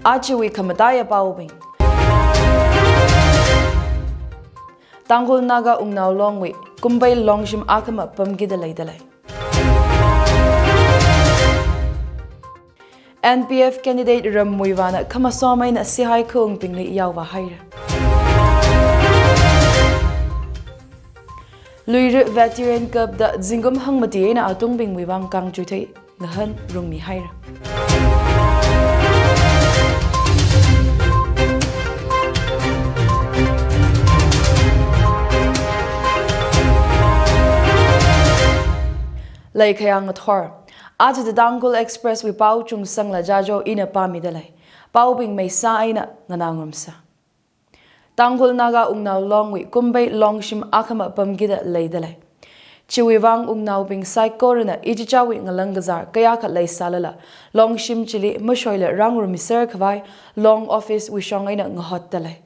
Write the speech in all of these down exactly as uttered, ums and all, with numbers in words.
Ajawui khamataiya paobing. Tangkhul Naga Wungnao Longwui Kumbei Longshim akhama pamkida leidalei. N P F candidate Ram Muivahna khamasom eina Sihai khaungbingli yaovā haira. Luira Veteran Cup da zingkum hangmati eina atungbingwui vang kangchuithei ngahān rungmi haira. Leikhayang ngathor. Aja The Tangkhul Express wui pao Chungsangla Jajo ina pāmidalei. Paobing meisā eina nganāngarumsa. Tangkhul Naga Wungnao Longwui Kumbei Longshim akhama pamkida leidalei. Chiwui vang wungnaobing saikorana ichichāwui ngalang kazār kayākha leisālala, Longshim chili mashoila rāngarummiser khavai Long Office wui shong eina ngahotdalei.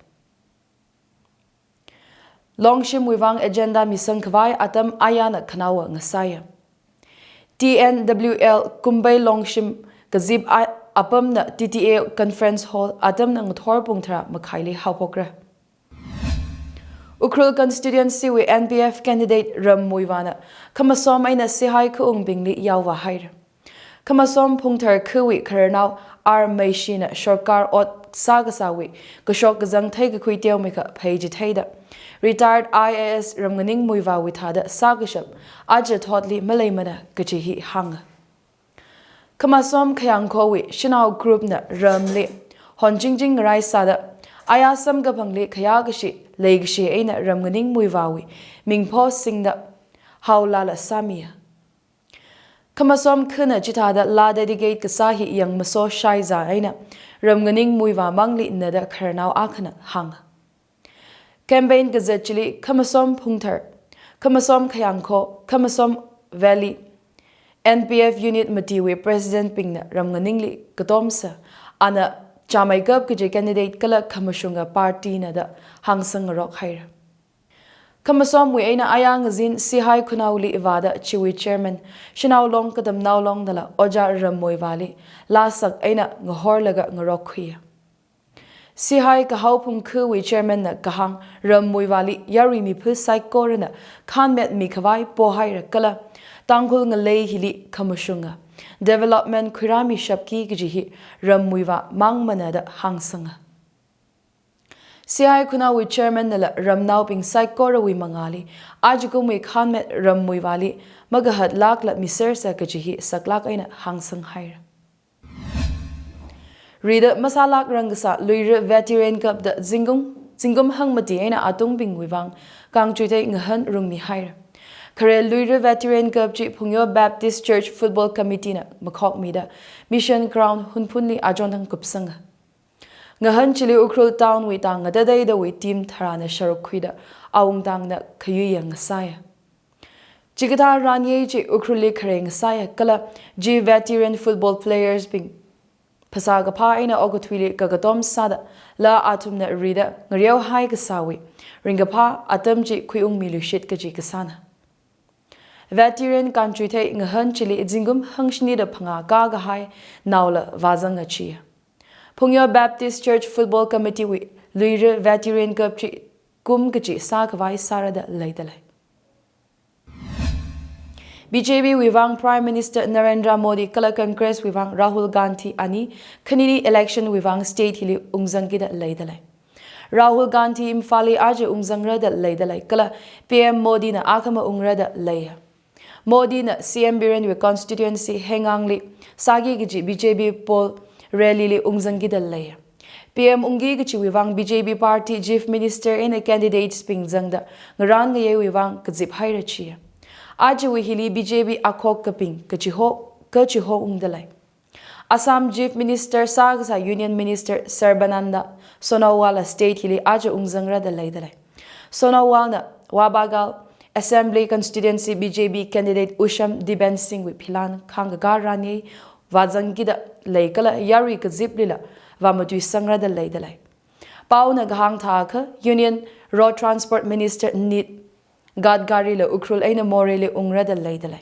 Longshimwui vang agenda misang khavai atam ayāna khanaowa ngasāya. T N W L Kumbei Longshim kazip a-, apamna T T A Conference Hall atamna ngathor pung tharā makhaili haophokra. Ukhrul Constituency wui N P F candidate Ram Muivahna khamasom eina Sihai khaungbingli yaovā haira. Khamasom Phungthar khawui khararnao R Meishina sorkar ot sākasāwui kashok kazang theikakhui teomeikha pheichitheida, retired I A S Ramnganing Muivahwui thāda sākashap aja thotli maleimana kaji hi hānga. Khamasom Khayangkhowui shanao groupna Ramli honchingching ngarai sāda, ayā samkaphangli khayākashi leikashi eina Ramnganing Muivahwui mingpho singda haolala sāmiya. Khamasom khana chithāda laa dedicate kasā hi yangmaso shaizā eina Ramnganing Muivah mangli nada khararnao akhana hānga. Campaign kazat chili Khamasom Phungthar, Khamasom Khayangkho, Khamasom Valley N P F unit matiwui president bingna Ramnganingli katomsa, ana chāmeikap kaji candidate kala khamashunga party na da hāngsangngarok haira. Khamasomwui eina ayā ngazin Sihai Khunaoli vāda chiwui chairman Shanao Long Katamnao Long dala Ojā Ram Muivahli laasak eina ngahorlaga ngarokkhuiya. Sihai Kahao Phungkhawui chairman na kahāng Ram Muivahli yarui miphu saikorana khānmetmi khavai pohaira kala Tangkhul ngalei hili khamashunga development khuirāmishapki kaji hi Ram Muivah mangmana da hāngsanga. Sihai Khunaowui chairman nala ramnaobing saikorawui mangāli ajakumwui khānmet Ram Muivahli makahatlākla misersa kaji hi saklāk eina hāngsanghaira. Rida masālāk rangkasā Luira Veteran Cup da zingkum, zingkum hangmati eina atungbingwui vang kangchuithei ngahān rungmihaira. Khare Luira Veteran Cup chi Phungyo Baptist Church Football Committee na makhokmida Mission Ground Hunphunli achonthang kupsanga. Ngahān chili Ukhrul Town wui tang ngatateidawui team tharāna sharuk khuida awungtangna khayui yang ngasāya. Chikathā ranyei chi Ukhrulli khare ngasāya kala chi veteran football players bing phasā kaphā eina okathuili kakatom sāda laa athumna rida ngareohai kasāwui ringkaphā atam chi khuiungmiluishit kaji kasāna. Veteran kangchuithei ngahān chili zingkum hangshinida phangā kākahai naola vāzanga chiya. Phungyo Baptist Church Football Committee wui Luira Veteran Cup chi kum kachi sākhavai sārada leidalei. B J P wui vang Prime Minister Narendra Modi kala Congress wui vang Rahul Gandhi ani khanini election wui vang state hili ungzangkida leidalei. Rahul Gandhi Imphal li aja ungzangrada leidalei kala P M Modi na akhama ungrada leiya. Modi na C M Birenwui constituency Hengangli sāki kaji B J P poll rally li ungzangkida leiya. P M ungki kachiwui vang B J P party chief minister eina candidates bing zangda ngarān ngayeiwui vang kaziphaira chiya. Ajawui hili B J P akhok kaping kachiho, kachiho ungdalei. Assam Chief Minister sākasā Union Minister Sarbananda Sonowal la state hili aja ungzangrada leidalei. Sonowal na Wabagal Assembly Constituency B J P candidate Usham Diben Singh wui philan khangkakā ranyei vāzangkida lei kala yarui kaziplila vāmatui sangrada leidalei. Paona kahāng thākha Union Road Transport Minister Nit Gadkari la Ukhrul eina Moreh li ungrada leidalei.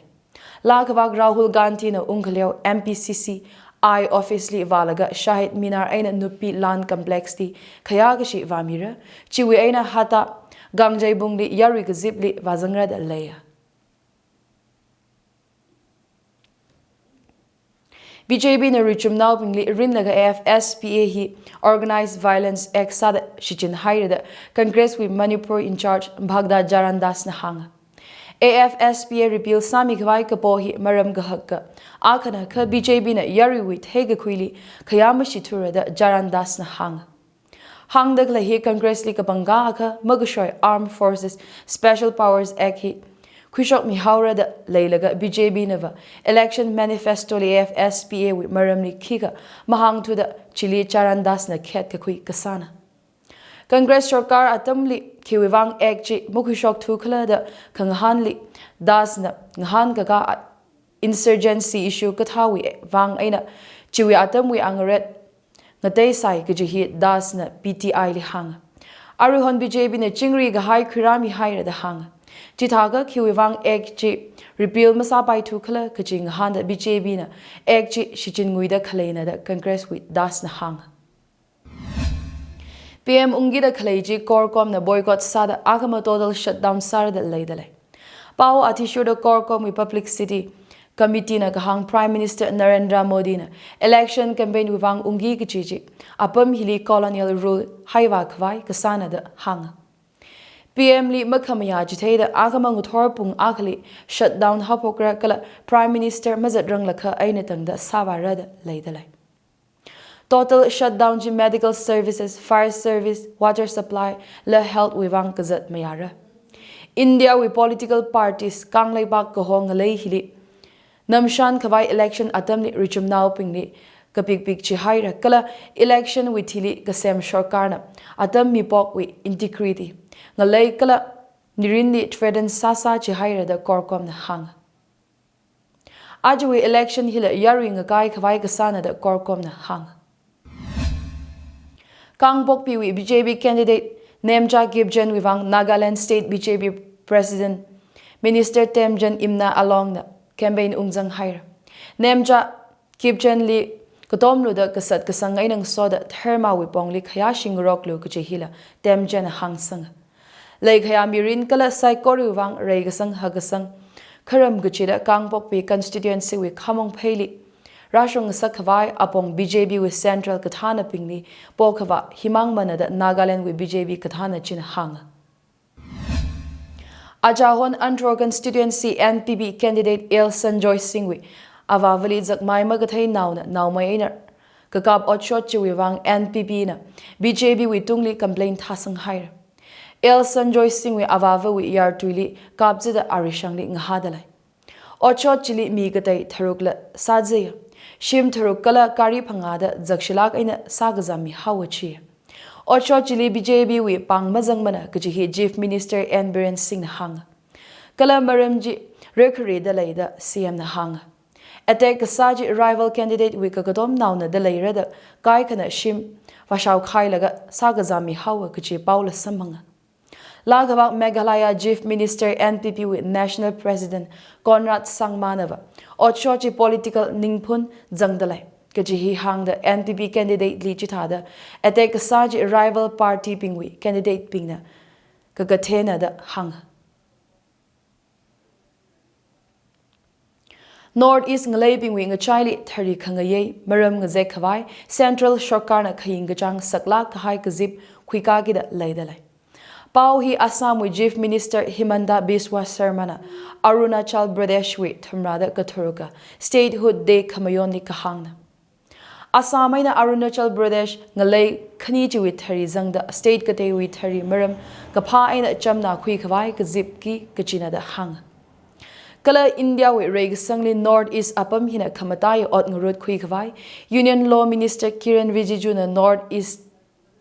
Laa kavak Rahul Gandhi na ungkhaleo M P C C I Office li vālaga Shahid Minar eina Nupi Lan Complex li khayā kashi vāmira. Chiwui eina Hatta Gangjeibung li yarui kazipli vāzangra da leiya. B J P na richumnaobingli rinlaga A F S P A hi Organized Violence Act sāda shichin haira da Congress wui Manipur in charge Bhakta Charan Das na hānga. A F S P A repeal sāmi khavai kapo hi maram kahak ka akhana kha B J P na yaruiwui theikakhuili khayā mashithura da Charan Das na hānga. Hāngda khalei hi Congress li kapangkā akha makashoi Armed Forces Special Powers Act hi khuishokmi haora da leilaga B J P na va election manifesto li A F S P A wui maramli khikha mahāngthuda chili Charan Das na khet kakhui kasāna. Congress sorkar atamli khiwui vang Act chi makhuishokthu khala da khangahānli Das na ngahānkakā insurgency issue kathāwui vang eina chiwui atamwui angaret ngateisai kaji hi Das na P T I li hānga. Aruihon B J P na chingri kahai khuirāmi haira da hānga. Chithākha khiwui vang Act chi repeal masāpaithu khala kaji ngahānda B J P na Act chi shichinguida khaleina da Congress wui Das na hānga. P M ungkida khalei chi CORCOM na boycott sāda akhama total shutdown sāra da leida lei. Pao athishurda CORCOM wui Publicity Committee na kahāng Prime Minister Narendra Modi na election campaign wui vang ungki kachi chi apam hili colonial rule haivā khavai kasāna da hānga. P M li makhamayā chitheida akhama ngathor pung akhali shutdown haophokra kala Prime Minister mazatranglakha eina tangda sāvāra da leida lei. Total shutdown chi medical services, fire service, water supply, la health wui vang kazat mayāra. India wui political parties kangleipak kahong ngalei hili namshan khavai election atamli richumnaobingli kapikpik chihaira kala election wui thili kasem sorkarna atam mipokwui integrity ngalei kala mirinli threaten sāsā chihaira da CORCOM na hānga. Ajawui election hila yarui ngakai khavai kasāna da CORCOM na hānga. Kangpokpiwui B J P candidate Nemcha Kipgen wui vang Nagaland State B J P President Minister Temjen Imna alongna campaign ungzang haira. Nemcha Kipgen li katomlu da kasat kasang eina ngasoda dharmawui pongli khayā shingroklu kaji hila Temjen hāngsanga. Leikhayā mirin kala saikoriwui vang reikasang hakasang kharam kachida Kangpokpi constituency wui khamong pheili rāshung ngasak khavai apong B J P wui central kathānabingli pokhavā himang mana da Nagaland wui B J P kathāna china hānga. Achahon Anthror constituency N P P candidate L Sanjoy Singh wui avāvali zakmai makathei naona naomei eina kakap otshot chiwui vang N P P na B J P wui tungli complaint thāsang haira. L Sanjoy Singh wui avāvawui yartuili kapzida arishangli ngahāda lei. Otshot chili mi katei tharukla sāzaya. Shim tharuk kala gari phangāda zakshilak eina sākazāmi haowa chi. Otshot chili B J P wui pāng mazangmana kaji hi Chief Minister N Biren Singh na hānga. Kala maram chi rekharida lei da C M na hānga. Attack kasā chi rival candidate wui kakatom naona da leira da kaikhana shim vāshaokhailaga sākazāmi haowa kaji paola samphanga. Laa kavak Meghalaya Chief Minister N P P wui National President Conrad Sangma na va otshot chi political ningphun zangda lei kaji hi hāngda N P P candidate li chithāda attack kasā chi rival party bingwui candidate bingna kakathena da hānga. North East ngaleibingwui ngachaili thari khangayei maram ngazek khavai Central sorkarna khaying kachāng saklak kahai kazip khuikākida leida lei. Pao hi Assam wui Chief Minister Himanta Biswa Sarma na Arunachal Pradesh wui thumrada katharuka Statehood Day khamayonli kahāngna. Assam eina Arunachal Pradesh ngalei khani chiwui thari zangda state kateiwui thari maram kaphā eina chamna khui khavai kazipki kachina da hānga. Kala India wui reikasangli North East apam hina khamataiya ot ngarut khui khavai Union Law Minister Kiren Rijiju na North East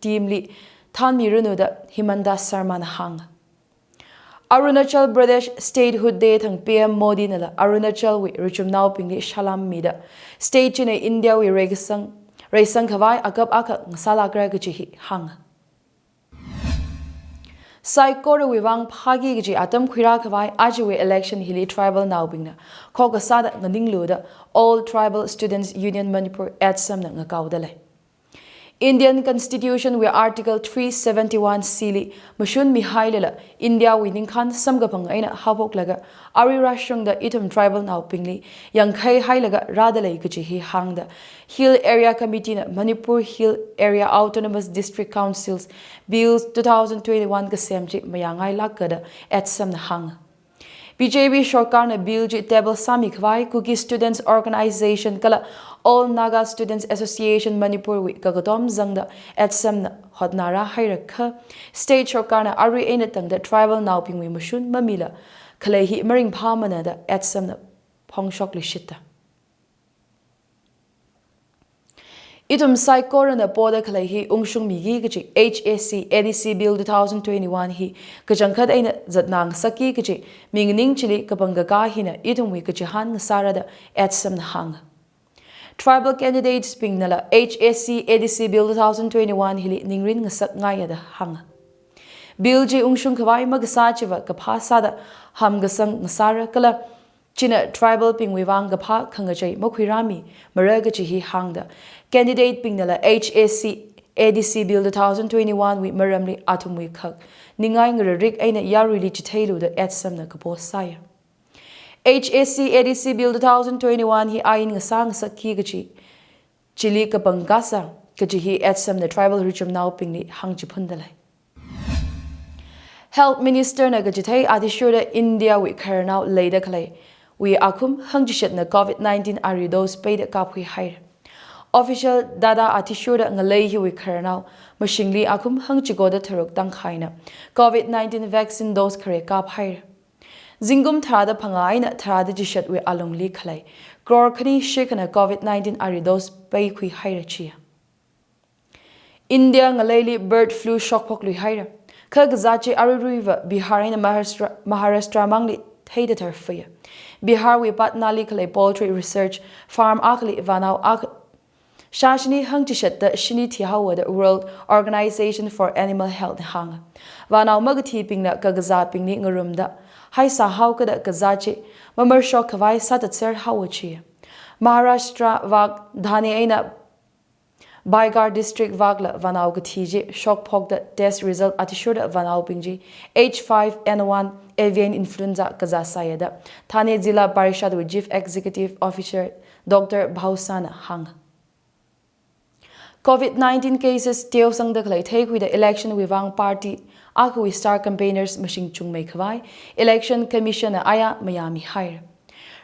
team li thanmiranu da Himanta Sarma na hānga. Arunachal Pradesh Statehood Day thang P M Modi nala Arunachal wui richumnaobingli salam mida state china India wui reikasang, reisang khavai akap akha ngasālakra kaji hi hānga. Saikorawui vang phāki kaji atam khuirā khavai ajawui election hili tribal naobingna khokha sāda nganinglu da All Tribal Students Union Manipur, ATSUM na ngakaoda lei. Indian Constitution wui Article three seventy-one C li mashun mihailala India wui ningkhān samkaphang eina haophoklaga arui rāshungda ithum tribal naobingli yangkhai hailaga rāda lei kaji hi hāngda Hill Area Committee na Manipur Hill Area Autonomous District Councils Bills two thousand twenty-one kasem chi mayāngailāka da ATSUM na hānga. B J P sorkarna bill chi table sāmi khavai Kuki Students Organization kala All Naga Students Association Manipur wui kakatom zangda ATSUM na hotnarā haira kha state sorkarna arui eina tangda tribal naobingwui mashun mamila khalei hi maringphāmana da ATSUM na phongshokluishitta. Ithum saikorana poda khalei hi ungshungmiki kaji H A C A D C Bill two thousand twenty-one hi kachangkhat eina zatngasakki kaji mi nganing chili kapangkakā hina ithumwui kachihān ngasāra da ATSUM na hānga. Tribal candidates bingnala H A C A D C Bill two thousand twenty-one hili ningrin ngasakngaiya da hānga. Bill chi ungshung khavai makasā chiva kaphā sāda hamkasang ngasāra kala china tribal bingwui vang kaphā khangachei makhuirāmimara kaji hi hāngda candidate bingnala H A C A D C Bill two thousand twenty-one wui maramli athumwui khak ningai ngararik eina yaruili chitheilu da ATSUM na kapo sāya. H A C A D C Bill two thousand twenty-one hi ain ngasā ngasakki kaji chili kapangkasā kaji hi ATSUM na tribal richumnaobingli hāngchiphunda lei. Health Minister na kachithei athishurda India wui khararnao leida khaleiwui akhum hangchishatna COVID nineteen ari dose peida kaphui haira. Official data athishurda ngalei hiwui khararnao mashingli akhum hangchiko da tharuk tangkhaina COVID nineteen vaccine dose khare kap haira. Zingkum tharāda phangā eina tharāda chishatwui alungli khalei crore khani shikhana COVID nineteen ari dose peikhui haira chiya. India ngaleili bird flu shokphok lui haira. Kha kazā chi aruiruiva Bihar eina Maharashtra, Maharashtra mangli theida tharfaya. Bihar wui Patna li khalei poultry research farm akhali vānao akha shāshini hangchishatda shini thihaowa da World Organization for Animal Health na hānga. Vānao makathibingna kakazābingli ngarumda haisāhaokada kazā chi mamarshok khavai sāthatser haowa chiya. Maharashtra vak Thane eina Baigar district vakla vānao kathi chi shokphokda test result athishurda vānaobing chi H five N one avian influenza kazā sāya da Thane Zilla Parishad wui Chief Executive Officer Doctor Bhausana hānga. COVID nineteen cases teosangda khalei theikhuida election wui vang party akhawui star campaigners mashing chungmei khavai Election Commission na aya mayāmi haira.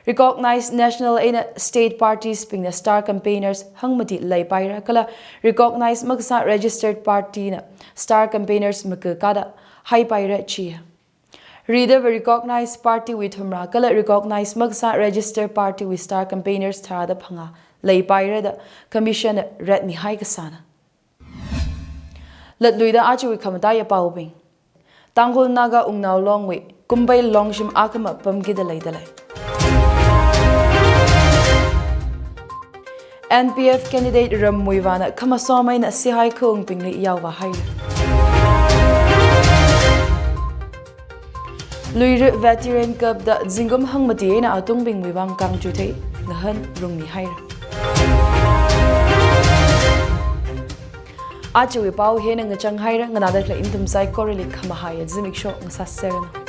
Recognized national eina state parties bingna star campaigners hangmati leipaira kala recognized makasā registered party na star campaigners makakada haipaira chiya. Ridava recognized party wui thumrā kala recognized makasā registered party wui star campaigners tharāda phangā leipaira da commission na ratmi hai kasāna. Latluida ajawui khamataiya paobing. Tangkhul Naga Ungnao Longwui kumpei longshim akhama pamkida leida lei. N P F candidate Rammuivahna khamasom eina sihai khaungbingli yaovā haira. Luira Veteran Cup da zingkum hangmati eina atungbingwui vang kangchuthei ngahān rungmi haira. Ajawui pao hina ngachang haira, nganāda khalei ithum saikorali khamahaiya zimiksho ngasāserranu.